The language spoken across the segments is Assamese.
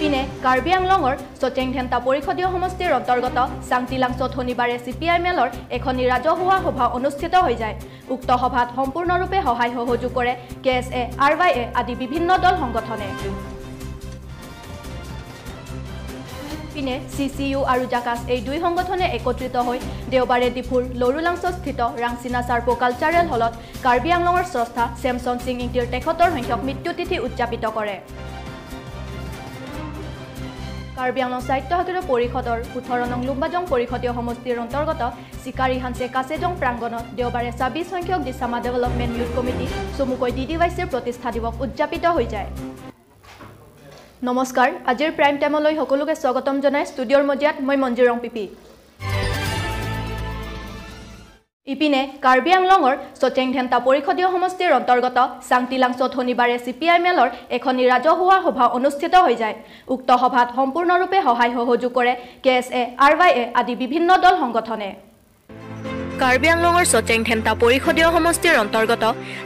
ইপিনে কাৰ্বি আংলঙৰ চচেংধেন্তা পৰিষদীয় সমষ্টিৰ অন্তৰ্গত চাংটিলাংছত শনিবাৰে চিপিআই মেলৰ এখনি ৰাজহুৱা সভা অনুষ্ঠিত হৈ যায়। উক্ত সভাত সম্পূৰ্ণৰূপে সহায় সহযোগ কৰে K S A, R Y A আদি বিভিন্ন দল সংগঠনে। ইপিনে চি চি ইউ আৰু জাকাছ এই দুই সংগঠনে একত্ৰিত হৈ দেওবাৰে ডিফুৰ লৰুলাংছস্থিত ৰাংচিনা চাৰ্পো কালচাৰেল হলত কাৰ্বি আংলঙৰ স্ৰষ্টা চেমছন সিং ইংতিৰ 73 সংখ্যক মৃত্যুতিথি উদযাপিত কৰে। কাৰ্বি আংলং স্বায়ত্তশাসিত পৰিষদৰ 18 নং লুম্বাজং পৰিষদীয় সমষ্টিৰ অন্তৰ্গত চিকাৰী হানছে কাছেজং প্ৰাংগণত দেওবাৰে 26 সংখ্যক ডিচামা ডেভেলপমেণ্ট ইউথ কমিটি চমুকৈ ডি ডি ৱাই চিৰ প্ৰতিষ্ঠা দিৱস উদযাপিত হৈ যায়। নমস্কাৰ, আজিৰ প্ৰাইম টাইমলৈ সকলোকে স্বাগতম জনাই ষ্টুডিঅ'ৰ মজিয়াত মই মঞ্জিৰং পিপি। ইপিনে কাৰ্বি আংলঙৰ চচেংধেন্তা পৰিষদীয় সমষ্টিৰ অন্তৰ্গত চাংটিলাংছত শনিবাৰে চিপিআই মেলৰ এখনি ৰাজহুৱা সভা অনুষ্ঠিত হৈ যায়। উক্ত সভাত সম্পূৰ্ণৰূপে সহায় সহযোগ কৰে K S A, R Y A আদি বিভিন্ন দল সংগঠনে। কাৰ্বি আংলঙৰ চচেংধেন্তা পৰিষদীয় সমষ্টিৰ অন্তৰ্গত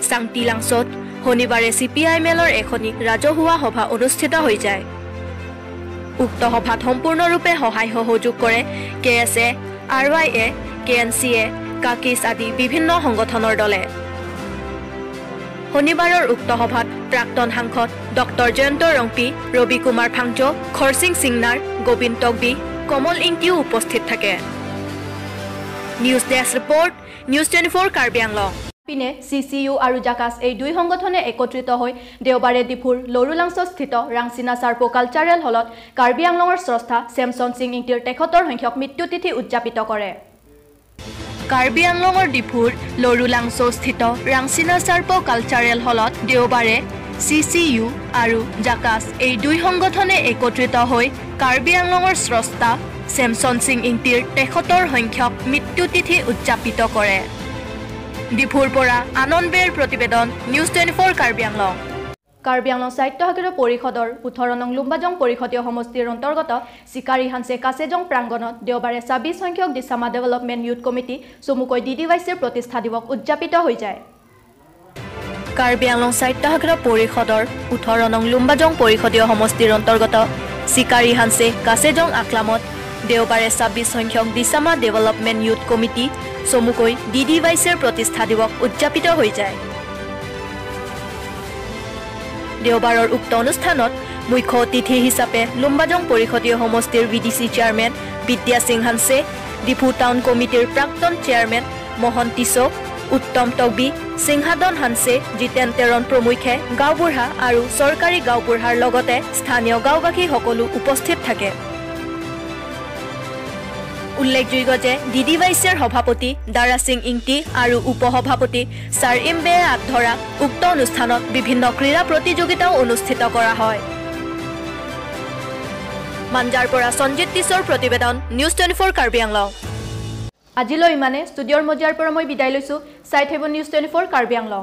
চাংটিলাংছত শনিবাৰে চিপিআই মেলৰ এখনি ৰাজহুৱা সভা অনুষ্ঠিত হৈ যায়। উক্ত সভাত সম্পূৰ্ণৰূপে সহায় সহযোগ কৰে K S A, R Y A, K N C এ, কাকিছ আদি বিভিন্ন সংগঠনৰ দলে। শনিবাৰৰ উক্ত সভাত প্ৰাক্তন সাংসদ ডক্টৰ জয়ন্ত ৰংপি, ৰবি কুমাৰ ফাংজ, খৰচিং সিংনাৰ, গোবিন্দ টকবি, কমল ইংতিও উপস্থিত থাকে। News desk report, news 24 Karbi Anglong. পিনে চি চি ইউ আৰু জাকাছ এই দুই সংগঠনে একত্ৰিত হৈ দেওবাৰে ডিফুৰ লৰুলাংছস্থিত ৰাংচিনা চাৰ্পো কালচাৰেল হলত কাৰ্বি আংলঙৰ স্ৰষ্টা চেমছন সিং ইংতিৰ 73 সংখ্যক মৃত্যুতিথি উদযাপিত কৰে। কাৰ্বি আংলঙৰ ডিফুৰ লৰুলাংছস্থিত ৰাংচিনা চাৰ্পো কালচাৰেল হলত দেওবাৰে চি চি ইউ আৰু জাকাছ এই দুই সংগঠনে একত্ৰিত হৈ কাৰ্বি আংলঙৰ স্ৰষ্টা চেমছন সিং ইংতিৰ 73 সংখ্যক মৃত্যুতিথি উদযাপিত কৰে। ডিফুৰ পৰা আনন্দ বেৰ প্ৰতিবেদন, নিউজ 24 কাৰ্বি আংলং। কাৰ্বি আংলং স্বায়ত্তশাসিত পৰিষদৰ 18 নং লুম্বাজং পৰিষদীয় সমষ্টিৰ অন্তৰ্গত চিকাৰী হানছে কাছেজং প্ৰাংগণত দেওবাৰে 26 সংখ্যক ডিচামা ডেভেলপমেণ্ট ইউথ কমিটি চমুকৈ ডি ডি ৱাই চিৰ প্ৰতিষ্ঠা দিৱস উদযাপিত হৈ যায়। কাৰ্বি আংলং স্বায়ত্তশাসিত পৰিষদৰ 18 নং লুম্বাজং পৰিষদীয় সমষ্টিৰ অন্তৰ্গত চিকাৰী হানছে কাছেজং আকলামত দেওবাৰে 26 সংখ্যক ডিচামা ডেভেলপমেণ্ট ইউথ কমিটি চমুকৈ ডি ডি ৱাই চিৰ প্ৰতিষ্ঠা দিৱস উদযাপিত হৈ যায়। দেওবাৰৰ উক্ত অনুষ্ঠানত মুখ্য অতিথি হিচাপে লুম্বাজং পৰিষদীয় সমষ্টিৰ V D C chairman Bidya Singh Hanse, Diphu town কমিটিৰ প্ৰাক্তন চেয়াৰমেন মোহন টিছ', উত্তম টকবি, সিংহাদন হানছে, জিতেন তেৰণ প্ৰমুখ্যে গাঁওবুঢ়া আৰু চৰকাৰী গাঁওবুঢ়াৰ লগতে স্থানীয় গাঁওবাসী সকলো উপস্থিত থাকে। উল্লেখযোগ্য যে ডি ডি ৱাই চিৰ সভাপতি দাৰা সিং ইংতি আৰু উপসভাপতি ছাৰ ইমবেয়ে আঁত ধৰা উক্ত অনুষ্ঠানত বিভিন্ন ক্ৰীড়া প্ৰতিযোগিতাও অনুষ্ঠিত কৰা হয়। মাঞ্জাৰ পৰা সঞ্জিত টিছৰ প্ৰতিবেদন, নিউজ 24 কাৰ্বি আংলং। আজিলৈ ইমানে। ষ্টুডিঅ'ৰ মজিয়াৰ পৰা মই বিদায় লৈছোঁ। চাই থাকিব নিউজ 24 কাৰ্বি আংলং।